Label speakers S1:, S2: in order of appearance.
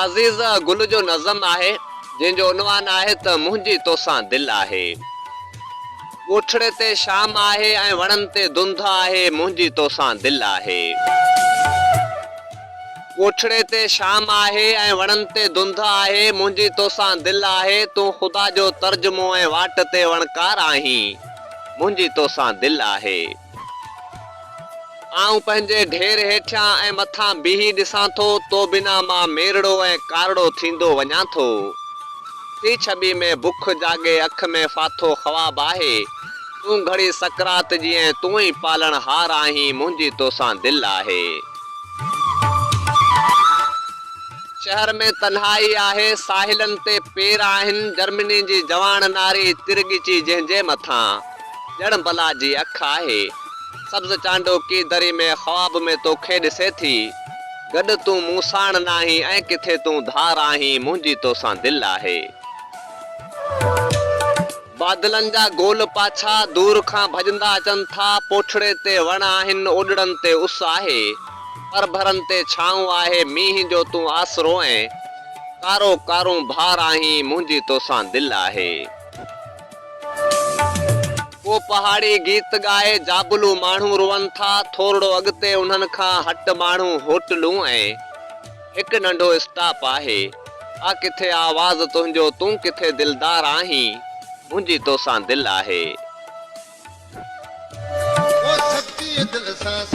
S1: عزيز گل جو نظم آهي، جنهن جو عنوان آهي ته منهنجي توسان دل آهي. ڳوٺڙي تي شام آهي ۽ وڻن تي ڌنڌ آهي، منهنجي توسان دل آهي. ڳوٺڙي تي شام آهي ۽ وڻن تي ڌنڌ آهي، منهنجي توسان دل آهي، تون خدا جو ترجمو ۽ واٽ تي وڻڪار آهين، منهنجي توسان دل آهي. آئون پنهنجي ڍير هيٺيان ۽ مٿان بيهي ڏسان ٿو، تو بنا مان ميرڙو ۽ ڪارڙو ٿيندو وڃان ٿو. ٿي ڇٻي ۾ بک جاڳي اک ۾ ڦاٿو خواب آهي، تون گهڙي سقراط جي ۽ تون ئي پالڻهار آهين، منهنجي توسان دل آهي. شهر ۾ تنهائي آهي، ساحلن تي پير آهن، جرمني جي جواڻ ناري ترڳچي جنهن جي مٿان ڄڻ بلا جي اک آهي. سبز چانڊوڪي دري ۾ خواب ۾ توکي ڏسي ٿي، گڏ تون مون ساڻ ناهين ۽ ڪٿي تون ڌار آهين، منهنجي توسان دل آهي. بادلن جا گول پاڇا دور کان ڀڄندا اچن ٿا. پوٺڙي تي وڻ آهن، اوڏڙن تي اس آهي، پرڀرن تي ڇانو آهي، مينهن جو تون آسرو ۽ ڪارو ڪارونڀار آهين، منهنجي توسان دل آهي. ڪو پهاڙي گيت ڳائي، جابلو ماڻهو روئن ٿا، ٿورڙو اڳتي انهن کان هٽ ماڻهو هوٽلون ۽ هڪ ننڍو اسٽاپ آهي. آ ڪٿي آواز تنهنجو تون ڪٿي دلدار آهين منهنجي توسان دل آهي.
S2: او سچيء دل سان.